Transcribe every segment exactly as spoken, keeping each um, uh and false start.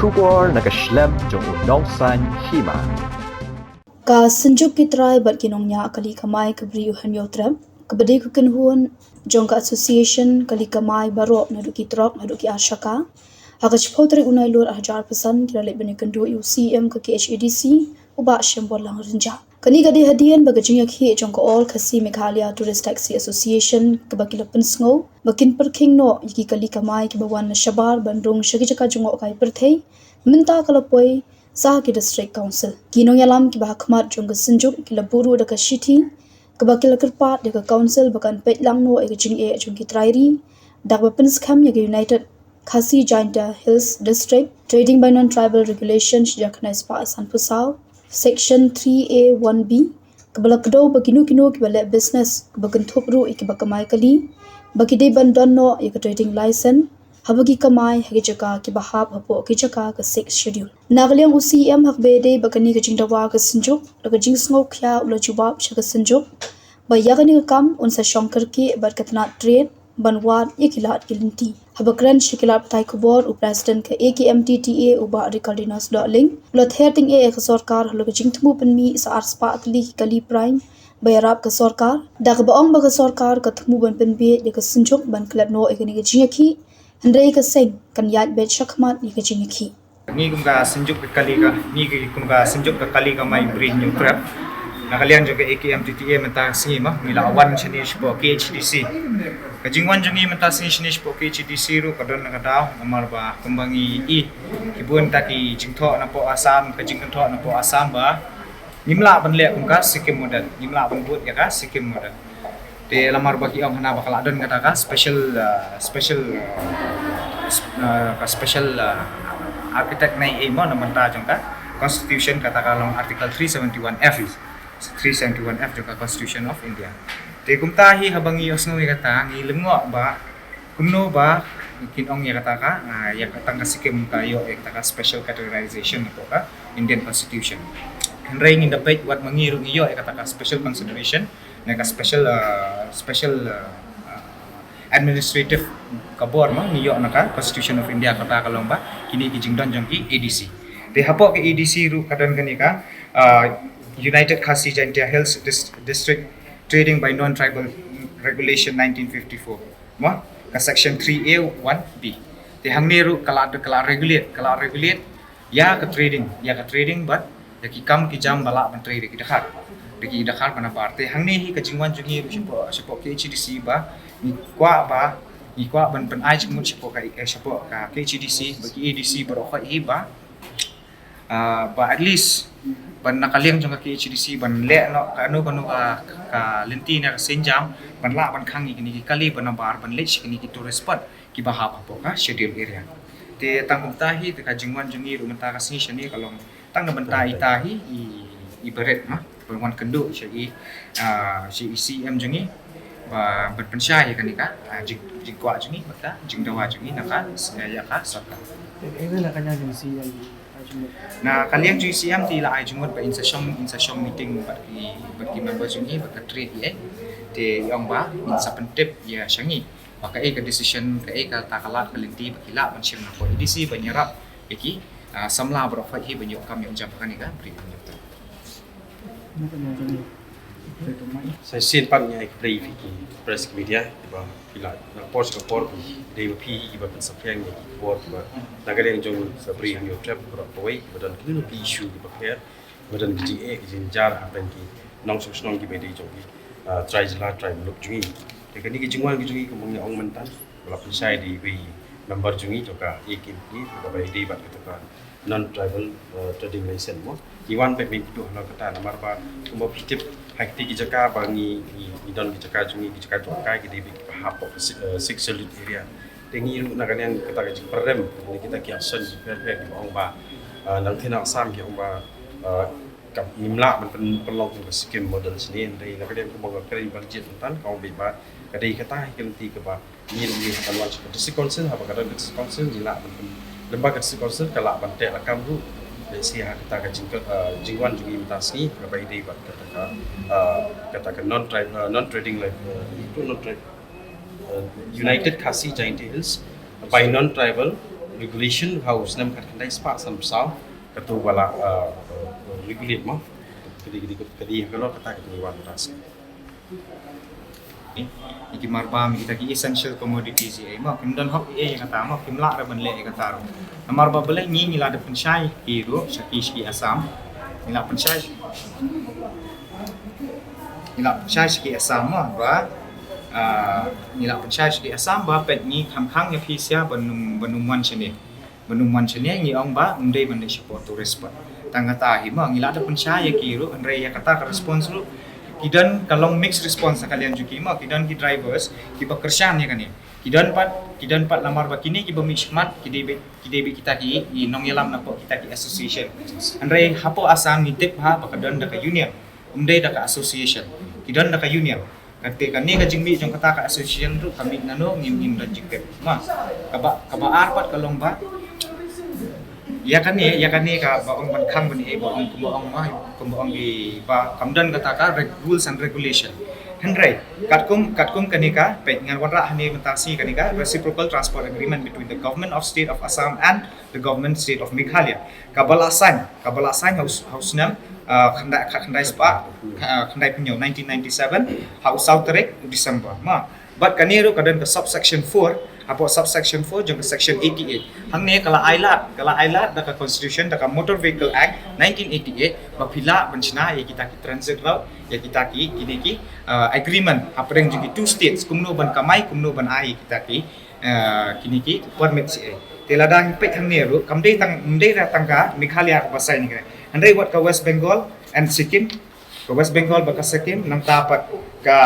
Khubor na ka shlem jong u Nongsaiñ Hima. Ka Synjuk ki trai bad ki nongñiah kali kamai ka Bri u Hynñiewtrep, kaba dei ka kynhun jong ka Association kali kamai baroh naduh ki trok haduh ki arshaka, ha ka shiphew tarik u Nailur arhajar arphew san ki la leit ban ïakynduh ïa u C E M ka K H A D C, u Bah Shemborlang Rynjah. Kane ka dei hadien ba ka jingïakhih jong ka All Khasi Meghalaya Tourist Taxi Association kaba ki la pynsngew ba kin pyrkhing noh ïa ki kali kamai kiba wan na shabar ban rung sha ki jaka jngohkai pyrthei, mynta ka la poi sa ki District Council. Ki nongïalam kiba ha khmat jong ka Synjuk ki la buh ruh da ka shithi kaba ki la kyrpad ïa ka Council ba kan peit lang noh ïa ka jingeh jong ki trai ri da kaba pynskhem ïa ka United Khasi Jaintia Hills District Trading by Non-Tribal Regulation shijaka khyndai spah sanphew saw, Section three A one B, kaba la kdew ba kino kino kiba leh business kaba kynthup ruh ïa kiba kamai kali ba ki dei ban don noh ïa ka trading license haba ki kamai ha ki jaka kiba hap hapoh ki jaka ka Sixth Schedule. Na ka liang u C E M ha kaba ïadei bad kane ka jingdawa ka Synjuk, da ka jingsngewkhia u la jubab sha ka Synjuk ba ïa kane ka kam un sa shong kyrkieh bad ka tnat Trade ban wad ïa ki lad ki lynti. Haba kren sha ki lad pathai khubor, u President ka A K M T T A u Bah Ricardinus Dohling u la ther tyngeh ïa ka sorkar halor ka jingthmu pynmih sa arspah tylli ki kali Prime ba ïarap ka sorkar, da kaba ong ba ka sorkar ka thmu ban pynbiej ïa ka Synjuk ban klet noh ïa kane ka jingïakhih, hynrei ka seng kan ïaid beit shakhmat ïa ka jingïakhih. Ngi kum ka Synjuk ka kali ka, ngi ki kum ka Synjuk ka kali kamai Bri Hynñiewtrep, na ka liang jong ka A K M T T A mynta ka sngi ma ngi la wan shane shapoh K H A D C. Ka jingwan jong ngi mynta ka sngi shane shapoh K H A D C ruh ka don na ka daw namar ba kumba ngi i, ki bun ta ki jingthoh napoh Assam, ka jingkynthoh napoh Assam ba ngim lah ban leh kum ka Sikkim model, ngim lah ban bud ïa ka Sikkim model. Te lamar ba ki ong hana ba ka la don kata ka special, uh, special, uh, s-, uh, ka special, uh, architect na i mo na mynta jong ka Constitution, kata ka long Article three seventy-one F, three seventy-one F jong ka Constitution of India. Te kumta hi haba ngi ïohsngew ïa kata ngi lyngngoh ba kumno ba kin ong ïa kata ka, ah, ïa ka tang ka Sikkim ka ïoh ïa kata ka special categorization hapoh ka Indian Constitution. Hynrei ngin da peit wat ma ngi ruh ngi ïoh ïa kata ka special consideration, na ka special, ah, special, ah, ah, administrative ka bor ma ngi ïoh na ka Constitution of India, kata ka long ba kine ki jingdon jong ki A D C. Te hapoh ka A D C ruh ka don kane ka, ah, United Khasi Jaintia Hills Dis-, District Trading by Non-Tribal Regulation nineteen fifty-four. Mo, ka section three A one B. Te hangne ruh ka la, ka la regulate, ka la regulate ïa ka trading, ïa ka trading bad ïa ki kam ki jam ba lah ban trade da ki dkhar, da ki dkhar ba nabar. Te hangne hi ka jingwan jong ngi ruh shapoh, shapoh K H A D C ba ngi kwah ba, ngi kwah ban pyn-ai jingmut shapoh ka, eh, shapoh ka K H A D C bad ki A D C baroh khoit hi ba, ah, ba at least ban na ka liang jong ka K H A D C ban leh noh kano kano ka, ka lynti ne ka sienjam ban lah ban khang ïa kine ki kali ba nabar ban leit sha kine ki tourist spot kiba hap hapoh ka schedule area. Te tang kumta hi te ka jingwan jong ngi ruh mynta ka sngi shane ka long tang na bynta ita hi i, i barit ma ban wan kynduh sha i, ah, sha i C M jong ngi ba ban pynshai ïa kane ka, ah, jing, jingkwah jong ngi bad ka jingdawa jong ngi na ka, eh, ïa ka sorkar. Te ka ïa ka liang jong C M. Na ka liang jong C M te i la ai jingmut ba in sa shong, in sa shong meeting bad ki, bad ki member jong ngi, bad ka trade ïa. Te i ong ba in sa pyntip ïa sha ngi ba kaei ka decision, kaei kata ka lad ka lynti ba ki lah ban shim na ka A D C ban ïarap ïa ki, ah, samla baroh khoit hi ban ïoh kam ïoh jam ha kane ka Bri Hynñiewtrep. Sa shisien pat ngi ai khublei ïa phi ki press, ki media, kiba phi la nang por sha ka por, phi dei ba phi hi kiba pynsaphriang ïa ki khubor kiba na ka liang jong ka Bri Hynñiewtrep baroh kawei, kiba don kino kino ki issue kiba pher, kiba don ki jingeh ki jingjar hapdeng ki nongshong shnong kiba dei jong ki, ah, trai jylla trai muluk jong ngi. Te kane ka jingwan ka jong ngi kumba ngi ong mynta, ba la pynshai da iwei i member jong ngi jong ka A K M T, kaba ïadei bad kata ka non-tribal, eh, trading license mo. Ngi wan beit ban kynduh halor kata namar ba kumba phi tip ha kiti ki jaka ba ngi, ngi, ngi don ki jaka jong ngi, ki jaka jong ka, ki dei beit kiba hap hapoh ka si-, eh, Sixth Schedule area. Te ngi ruh na ka liang kata ka jingpyrem ne kita ki action jingpyrem kiba ong ba, eh, nangtei na Assam ki ong ba, eh, ka ngim lah ban pyn-, pynlong kum ka Sikkim model shane, hynrei na ka liang kumba nga kren ba jied mynta ka ong beit ba ka dei kata hi ka lynti kaba ngi ruh ngi hap ban wan sha ka District Council, haba ka don ka District Council ngi lah ban pyn-, lem bad ka District Council ka lah ban teh lakam ruh. Lehse ha kata ka jing, eh, jingwan jong ngi mynta sngi kaba ïadei bad kata ka, eh, kata ka non-tribal, eh, non-trading life, eh, itu non-tribal, eh, United Khasi Jaintia Hills by Non-Tribal Regulation ha u snem khatkhyndai spah sanphew saw, kato ba la, uh, regulate mo. Kadi kadi kadi ha kano kata kata wan tas. Ki marba mi kita ki essential commodities i mo, kim don hok i kata mo, kim lah ra ban leh i kata ro. Namar ba balei ngi ngi la da pynshai ki ro sha ki sha ki Assam. Ngi la pynshai ngi la pynshai sha ki Assam mo ba, ah, ngi la pynshai sha ki Assam ba peit ngi kham khang ïa phi sia ban ym ban ym wan shane. Ban ym wan shane ngi ong ba ym dei ban dei support tourist spot. Tang kata hi mo ngi la da pynshai ïa ki ro, hynrei ïa kata ka response ro ki don ka long mixed response ha ka liang jong ki mo, ki don ki drivers ki ba kyrshan ïa kane. Ki don pat, ki don pat lamar ba kine ki ba mih shakhmat ki dei beit ki dei beit kita ki, ki nongïalam na pok kita ki association. Hynrei hapoh Assam ngi tip ha ba ka don da ka union. Ym dei da ka association. Ki don da ka union. Kata kane ka jingmih jong kata ka association ruh ka mih nano ngim ngim don jingtip. Ma, kaba kaba ar pat ka long ba ïa kane, ïa kane ka ba ong ban khang ban ïa ba ong kumba ong ma, kumba ong i ba kam don kata ka reg-, rules and regulation. Hynrei katkum katkum kane ka peit ngan wanrah hane mynta sngi kane ka reciprocal transport agreement between the government of state of Assam and the government state of Meghalaya. Kaba la sign, kaba la sign ha u s-, ha u snem, uh, khyndai, kha-, khyndai spah, uh, khyndai phew hynñiew, nineteen ninety-seven, ha u saw tarik u December. Ma, bad kane ruh ka don ka subsection four, hapoh subsection four jong ka section eighty-eight. Hangne ka la ailad, ka la ailad da ka constitution, da ka Motor Vehicle Act nineteen eighty-eight, ba phi lah ban shna ïa kita ki transit route, ïa kita ki, kine ki, uh, agreement hapdeng jong ki two states, kumno ban kamai, kumno ban ai ïa kita ki, uh, kine ki permit C A. Te lada ngi peit hangne ruh kam dei tang, ym dei ra tang ka Meghalaya ba sign ïa kane. Hynrei wat ka West Bengal and Sikkim, ka West Bengal bad ka Sikkim, nangta pat ka,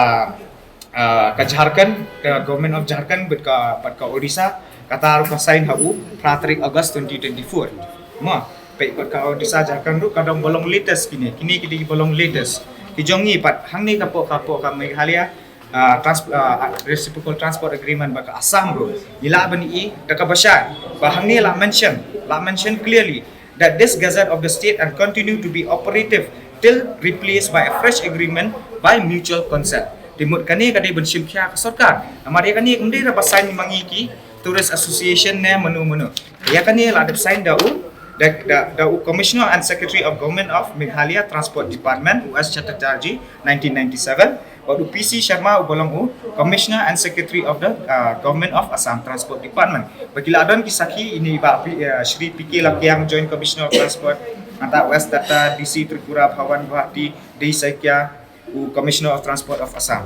uh, ka Jharkhand, ka Government of Jharkhand bad ka, bad ka Odisha, kata ruh ka sign ha u phra tarik August twenty twenty-four. Ma, peit bad ka Odisha, Jharkhand ruh ka dang ba long latest kine, kine ki dei ba long latest. Ki jong ngi pat hangne ka pok, ka pok ka Meghalaya, uh, trans-, uh, reciprocal transport agreement bad ka Assam ruh. Ngi lah ban i da kaba shai ba hangne la mention, la mention clearly that this gazette of the state and continue to be operative till replaced by a fresh agreement by mutual consent. Te mut kane ka dei ban shim khia ka sorkar. Namar ïa kane ym dei ra ba sign ma ngi ki tourist association ne mano mano. Ïa kane la dep sign da u, da, da, da u Commissioner and Secretary of Government of Meghalaya Transport Department, u S Chatterjee, nineteen ninety-seven. Bad u P C Sharma u ba long u Commissioner and Secretary of the, uh, Government of Assam Transport Department. Ba ki la don ki sakhi, ine i bah P-, uh, Shri P K Lakiang, Joint Commissioner of Transport, nangta u S Dutta, D C Tripura Bhawan Guwahati, D Saikia, u Commissioner of Transport of Assam.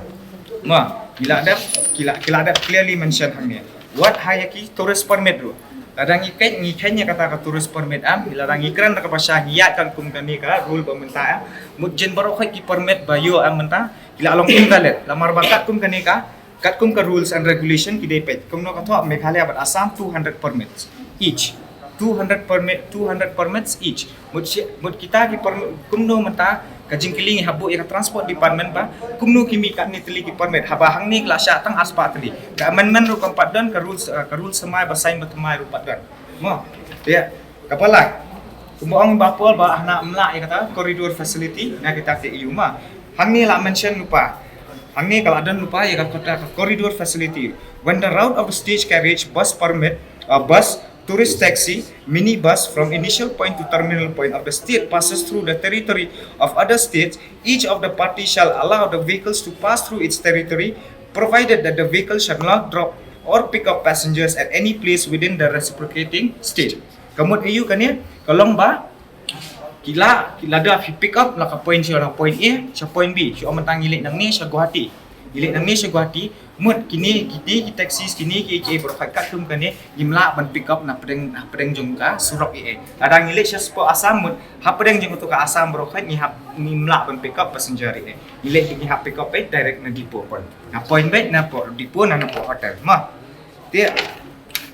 Ma, ki la dep, ki la, ki la dep clearly mention hangne. Wat ha ïa ki tourist permit ruh. Lada ngi khein, ngi khein ïa kata ka tourist permit em, lada ngi kren da kaba shai ngi ïaid katkum kane ka rule ba mynta em. Mut jin baroh khoit ki permit ba ïoh em mynta ki la long invalid. Lamar ba katkum kane ka, katkum ka rules and regulation ki dei peit. Kumno ka thoh Meghalaya bad Assam two hundred permits each. Two hundred permit, two hundred permits each. Mut shi-, mut kita ki permit, kumno mynta ka jingkylli ngi ha buh ïa ka transport department ba kumno ki mih katne tylli ki permit, haba hangne ki la shah tang arspah tylli. Ka amendment ruh kam pat don, ka rules, uh, ka rules thymmai ba sign ba thymmai ruh pat don. Mo. Ïa, kaba lai. Kumba ong Bah Paul ba hana ym lah ïa kata corridor facility na kita ki E U ma. Hangne la mention lypa. Hangne ka la don lypa ïa ka kata ka corridor facility. When the route of the stage carriage, bus permit, uh, bus, tourist taxi, minibus from initial point to terminal point of the state passes through the territory of other states, each of the party shall allow the vehicles to pass through its territory, provided that the vehicle shall not drop or pick up passengers at any place within the reciprocating state. Ka mut aïu kane, ka long ba ki la, ki lada phi pick up la ka point sha, na point A sha point B, shu ong mynta ngi leit nangne sha Guwahati. Ngi leit nangne sha Guwahati, mut kine, kine ki taxis, kine ki, ki baroh khoit katkum kane ngim lah ban pick up na pdeng, na pdeng jong ka surok A A. Lada ngi leit sha spa Assam, mut ha pdeng jong kato ka Assam baroh khoit ngi hap, ngim lah ban pick up passenger A A. Ngi leit ngi hap pick up beit direct na depot point. Na point beit na port depot na, na port hotel. Ma. Te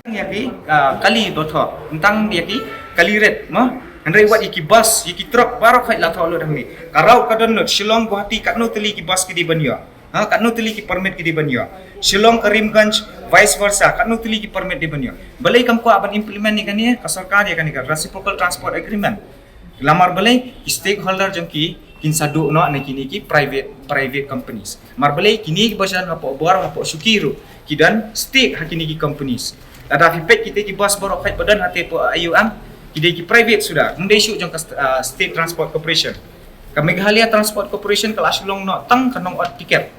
ïa ki, ah, kali ba thoh. Tang ïa ki kali rit, ma. Hynrei wat ïa ki bus, ïa ki truck, baroh khoit la thoh lut hangne. Ka route ka don lut, Shillong Guwahati katno tylli ki bus ki dei ban ïoh. Ha, katno tylli ki permit ki dei ban ïoh. Shillong Karimganj, vice versa, katno tylli ki permit dei ban ïoh. Balei kam kwah ban implement ïa kane, ka sorkar ïa kane ka reciprocal transport agreement. Lamar balei ki stakeholder jong ki kin sa duh noh na kine ki private, private companies. Mar balei kine ki ba jan hapoh bor, hapoh shuki ruh ki don stake ha kine ki companies. Lada phi peit kita ki bus baroh peit ba don ha te po ayu am, ki dei ki private suda, ym dei shuh jong ka st- ah, State Transport Corporation. Ka Meghalaya Transport Corporation ka la shu long noh tang ka nong ot tiket.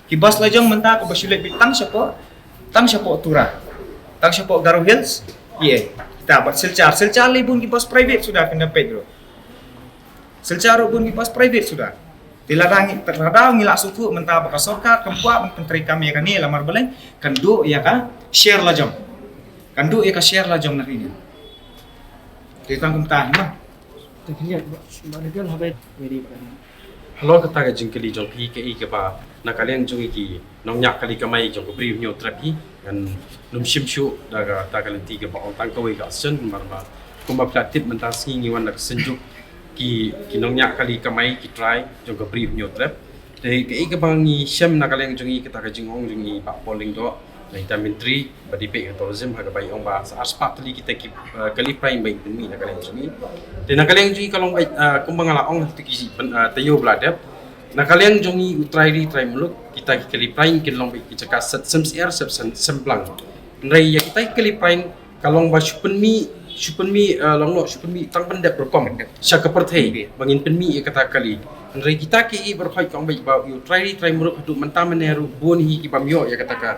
Ki bus la jong mynta ka ba shu leit beit tang shapoh, tang shapoh Tura, tang shapoh Garo Hills. Ye, kita bad Silchar, Silchar lei bun ki bus private suda kynda peit bro. Silchar ruh bun ki bus private suda. Te lada ngi, lada ngi la sngewthuh mynta ba ka sorkar kam kwah ban pyntreikam ïa kane lamar balei, kan duh ïa ka share la jong. Kan duh ïa ka share la jong na kine. Te tang kumta hi ma. Te kine ba, ba da gal ha beit. Very, very. Halor kata ka jingkylli jong phi kaei kaba na ka liang jong i ki nongñiah kali kamai jong ka Bri u Hynñiewtrep hi, ngan nym shim shuh da kata ka lynti kaba ong tang kawei ka option, namar ba kumba phi la tip mynta sngi ngi wan da ka synjuk ki, ki nongñiah kali kamai ki trai jong ka Bri u Hynñiewtrep. Te kaei kaba ngi shem na ka liang jong i kata ka jingong jong i Bah Paul Lyngdoh, na ita myntri ba dei peit ka tourism ha kaba i ong ba sa arspah tylli kita ki, eh, kali prain ba i pynmih na ka liang jong i. Te na ka liang jong i ka long ba, eh, kumba nga la ong ha ki ban, eh, taïew ba la dep. Na ka liang jong i u trai ri trai muluk, kita ki kali prain kin long ba ki jaka set sem syiar, set sem, sem blang. Hynrei ïa kita ki kali prain ka long ba shu pynmih, shu pynmih, eh, long noh, shu pynmih tang ban dep rukom sha ka pyrthei ba ngin pynmih ïa kata kali. Hynrei kita ki i baroh ka ong ba u trai ri trai muluk haduh mynta mynne ruh bun hi ki bym ïoh ïa kata ka,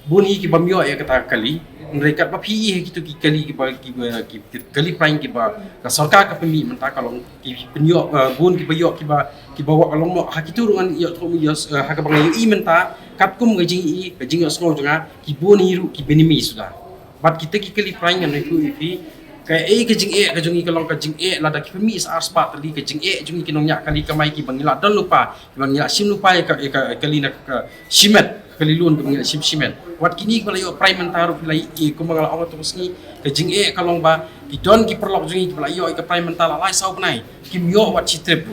bun hi ki bym ïoh ïa kata ka kali. Hynrei katba phi i ha kitu ki kali kiba, kiba, ki, ki kali prain kiba ka sorkar ka pynmih mynta ka long ki pynïoh, eh, bun kiba ïoh kiba, kiba wad ka long noh ha kitu ruh ngan ïoh trum ïoh, eh, ha kaba nga ïohi mynta katkum ka jing i, ka jingïohsngew jong nga, ki bun hi ruh ki bynmih suda. Bad kita ki kali prain ngan ïathuh ïa phi kaei ka jingeh ka jong i ka long ka jingeh lada ki pynmih sa arspah tylli ka jingeh jong i ki nongñiah kali kamai kiba ngi la don lypa, kiba ngi la shim lypa ïa ka, ïa ka kali na ka shimet, ka kali lun kiba ngi la shim shimet. Wat kine kiba la ïoh prain mynta ruh phi la ïohi kumba nga la ong ha tu ka sngi ka jingeh ka long ba ki don ki paralok jong i kiba la ïoh ïa ka prain mynta la lai saw bnai kim ïoh wat shi trip.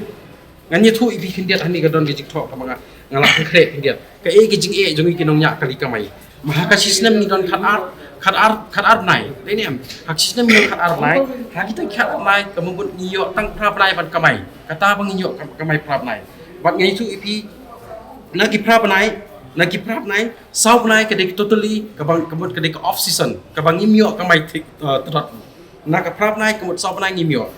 Ngan ïathuh ïa phi khyndiat hangne ka don ka jingthoh kaba nga, nga la khreh khyndiat. Kaei ka jingeh jong i ki nongñiah kali kamai. Ma ha ka shi snem ngi don khatar, khatar, khatar bnai. Dei ne em? Ha ka shi snem ngi don khatar bnai. Ha kita ki khatar bnai ka mut ngi ïoh tang phra bnai ban kamai. Kata ba ngi ïoh kam-, kamai phra bnai. Bad nga ïathuh ïa phi na ki phra bnai, na ki phra bnai, saw bnai ka dei totally kaba, ka mut ka dei ka off season. Kaba ngim ïoh kamai thik, eh, tyrot. Na ka phra bnai ka mut saw bnai ngim ïoh.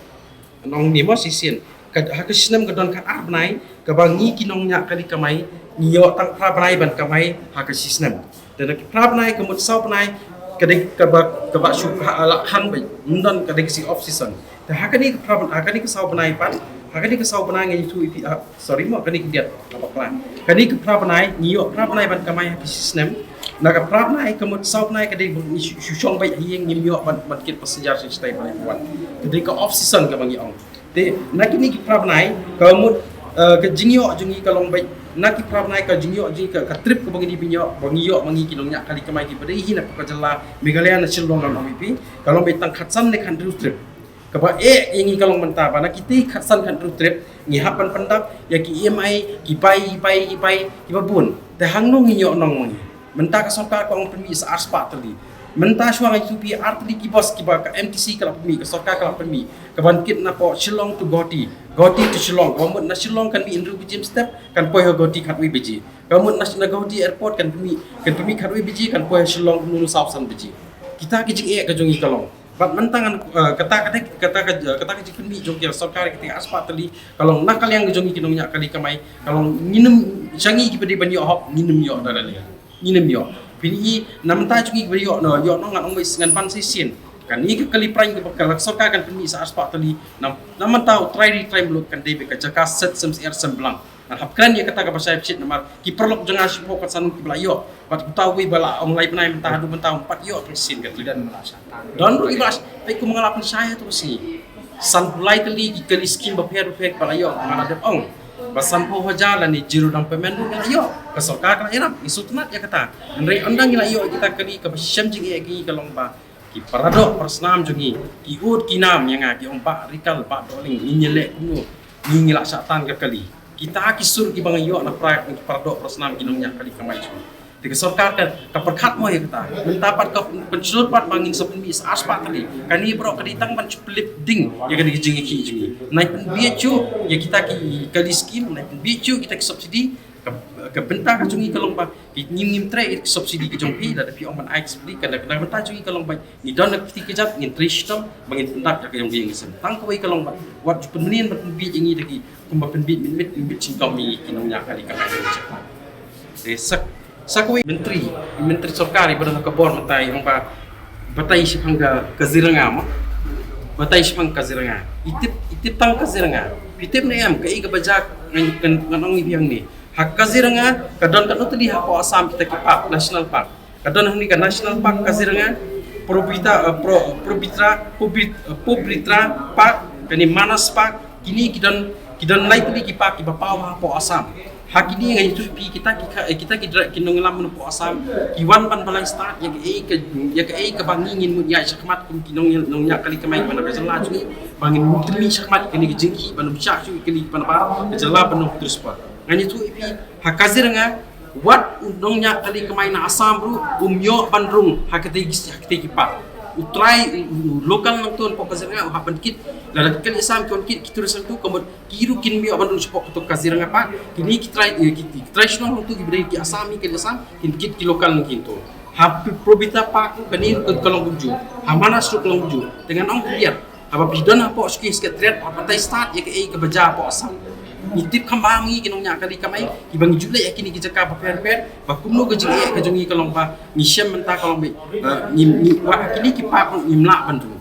Nong ni mo shisien. Ka, ha ka shi snem ka don khatar bnai, kaba ngi ki nongñiah kali kamai ngi ïoh tang phra bnai ban kamai ha ka shi snem. Te na ki phra bnai ka mut saw bnai ka dei kaba, kaba shu ha la khan ba ym don ka dei ka shi off season. Te ha kane ka phra bnai, ha kane ka saw bnai pat, ha kane ka saw bnai ngi ïathuh ïa phi, ah, sorry mo, kane ka diat, ka bakla. Kane ka phra bnai ngi ïoh phra bnai ban kamai ha ka shi snem. Na ka phra bnai ka mut saw bnai ka dei ba ngi shu, shu shong beit ha ïing ngim ïoh ban, ban kit passenger sha shatai ba ngi wan. Ka dei ka off season kaba ngi ong. Te na kine ki phra bnai ka mut, eh, ka jingïoh jong ngi ka long beit na ki phra bnai ka jingïoh jong ngi ka, ka trip kaba ngi dei ban ïoh ba ngi ïoh ma ngi ki nongñiah kali kamai kiba dei hi na ka jylla Meghalaya na Shillong ngan ong ïa phi ka long beit tang khatsan ne khathynriew trip. Kaba eh ïa ngi ka long mynta ba na kita khatsan khathynriew trip ngi hap ban pyndap ïa ki E M I, ki bai, ki bai, ki bai, kiba bun. Te hangno ngin ïoh nong ma ngi? Mynta ka sorkar ka ong pynmih sa arspah tylli. Mynta shuwa nga ïathuh ïa phi ar tylli ki bus kiba ka M T C ka la pynmih, ka sorkar ka la pynmih. Ka ban kit na pdeng Shillong to Guwahati, Guwahati to Shillong. Kaba mut na Shillong kan mih hynriew baje mynstep, kan poi ha Guwahati khatwei baje. Kaba mut na, na Guwahati airport kan pynmih, kan pynmih khatwei baje, kan poi ha Shillong kumno saw san baje. Kita ki jingeh ka jong ngi ka long. Bad mynta ngan, eh, kata, kata, kata, kata, kata ka jingpynmih jong ki sorkar kita arspah tylli ka long na ka liang jong ngi ki nongñiah kali kamai ka long ngin ym, sha ngi kiba dei ban ïoh hok ngin ym ïoh da la liang. Ngin ym ïoh. Phin i na mynta jong ngi kiba ïoh, no, ïoh no ngan ong beit ngan ban shisien. Kane ka kali prain kaba ka sorkar kan pynmih sa arspah tylli. Na, na mynta u trai ri trai muluk kan dei beit ka jaka set sem syiar sem blang. Ngan hap kren ïa kata kaba shai bashit namar ki paralok jong nga shiphew khatsan kiba la ïoh. Bad uta uwei ba la ong lai bnai mynta haduh mynta um pat ïoh tang shisien ka trip. Don ruh kiba la shah, peit kumba nga la pynshai ha tu ka sngi. Sanphew lai tylli ki kali skim bapher bapher kiba la ïoh, nga la dep ong. Ba sanphew hajar lane zero down payment ruh ngi la ïoh. Ka sorkar ka la ïarap, ngi sngewtynnat ïa kata. Hynrei ynda ngi la ïoh ïa kita kali kaba shisha jingeh ïa ngi ka long ba ki paradoh parasnam jong ngi, ki ud ki nam ïa nga, ki ong Bah Rikal, Bah Dohling, ngin ïaleh kumno, ngi ngi la shah tan ka kali. Kita ki sur kiba nga ïoh na pra ki paradoh parasnam ki nongñiah kali kamai jong ngi. Te ka sorkar ka, ka pyrkhat mo ïa kata. Mynta pat ka pynshlur pat ba ngin sa pynmih sa arspah tylli. Kane baroh ka dei tang ban shu pynlip ding ïa kane ka jingïakhih jong ngi. Nai pynbiej shuh ïa kita ki kali skim, nai pynbiej shuh kita ki subsidy. Ka, Ka bynta ka jong ngi ka long ba ki ngim ngim trei ki subsidy ka jong phi, lada phi ong ban ai ka subsidy, ka bynta jong ngi ka long ba ngi don na ka kti kajat, ngin trei shitom ba ngin pyndap ïa ka jong ka ïing ka sem. Tang kawei ka long ba wat ju pynmlien ban pynbiej ïa ngi da ki kumba pynbiej mynmiet, pynbiej jingkhang ïa ngi ki nongñiah kali kamai. Te sa, sa kawei i myntri, i myntri sorkar iba don ha ka bor mynta i ong ba batai shaphang ka Kaziranga mo. Batai shaphang Kaziranga. I tip, i tip tang Kaziranga. Phi tip ne em kaei kaba jia, ngan, ngan, ngan ong ïa phi hangne. Ha Kaziranga ka don katno tylli hapoh Assam kita ki park, national park. Ka don hangne ka National Park Kaziranga, Probita, eh, Pro-, Probitra, Pobit-, eh, Pobritra Park, kane Manas Park, kine ki don, ki don lai tylli ki park kiba paw hapoh Assam. Ha kine ngan ïathuh ïa phi kita ki ka, eh, kita ki dra-, ki nongïalam hapoh Assam ki wan ban balai stad ïa kaei ka, ïa kaei kaba ngi ngin mut ïaid shakhmat kum ki nong, nongñiah kali kamai ba na ka jylla jong ngi, ba ngin mut tynmih shakhmat kane ka jingkhih ban ym shah shuh ïa kali ba na bar ka jylla ban ym truspa. Ngan ïathuh ïa phi ha Kaziranga, wat u nongñiah kali kamai na Assam ruh um ïoh ban rung ha katei ki, ha katei ki park. U trai, u, u, u local nongtun hapoh Kaziranga u hap ban kit, lada ki kali Assam ki wan kit, ki tourist nongtun ka mut ki ruh kin ym ïoh ban rung shapoh kato Kaziranga Park. Kine ki trai, eh, ki, ki trai shnong nongtun kiba dei ki Assam, ki kali Assam kin kit ki local nongtun. Ha Pi-, Probita Park ruh kane ruh ka long kumjuh. Ha Manas ruh ka long kumjuh. Te ngan ong kumne, haba phi don hapoh Chief Secretariat, hap batai stad ïa kaei kaba jia hapoh Assam. Ngi tip kham bha ma ngi ki nongñiah kali kamai kiba ngi ju leit ha kine ki jaka bapher bapher, ba kumno ka jingeh ka jong ngi ka long ba ngi shem mynta ka long ba, eh, ngi, ngi, wat ha kine ki park ruh ngim lah ban rung.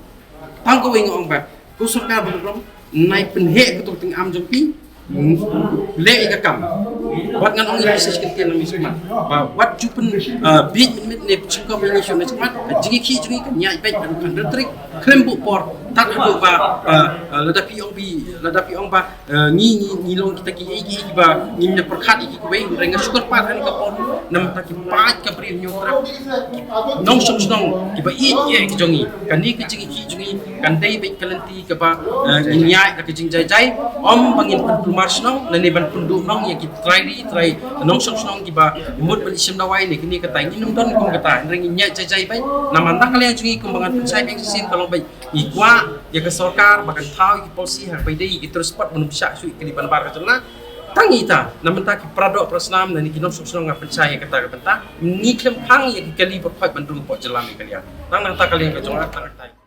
Tang kawei nga ong ba ko sorkar ba ka long nai pynheh kato ka tyngam jong phi. Leh ïa ka kam. Wat ngan ong ïa phi sa shi kyntien nang ïa shakhmat ba wat ju pyn, eh, biej mynmiet ne pynjingkhang ïa ngi shuh na shakhmat. Ka jingïakhih jong ngi kan ïaid beit haduh khatar tarik khlem buh por, tad haduh ba, eh, eh, lada phi ong phi, lada phi ong ba, eh, ngi, ngi, ngi long kita kiei kiei kiba ngim da pyrkhat ïa ki kawei. Hynrei nga shu kyrpad ha kane ka por, namar ki paid ka Bri u Hynñiewtrep, nongshong shnong kiba ïeit ïa ki jong ngi, kane ka jingïakhih jong ngi kan dei beit ka lynti kaba, eh, ngin ïaid da ka jingjai jai, ym ba ngin pynkulmar shnong lane ban pynduh nong ïa ki trai ri trai nongshong shnong kiba mut ban ïashim dawai ne kine katai. Ngin ym don kum kata, hynrei ngin ïaid jai jai beit. Namar na ka liang jong ngi kumba ngan pynshai biang shisien ka long beit ngi kwah ïa ka sorkar ba kan thaw ïa ki policy ha kaba ïadei ïa ki tourist spot ban ym shah shuh ïa kali ba na bar ka jylla. Tang ita na bynta ki para doh para snam lane ki nongshong shnong nga pynshai ïa kata ka bynta. Ngi khlem khang ïa ki kali ba khoit ban rung hapoh jylla Meghalaya. Tang na kata ka liang ka jong nga, tang kata.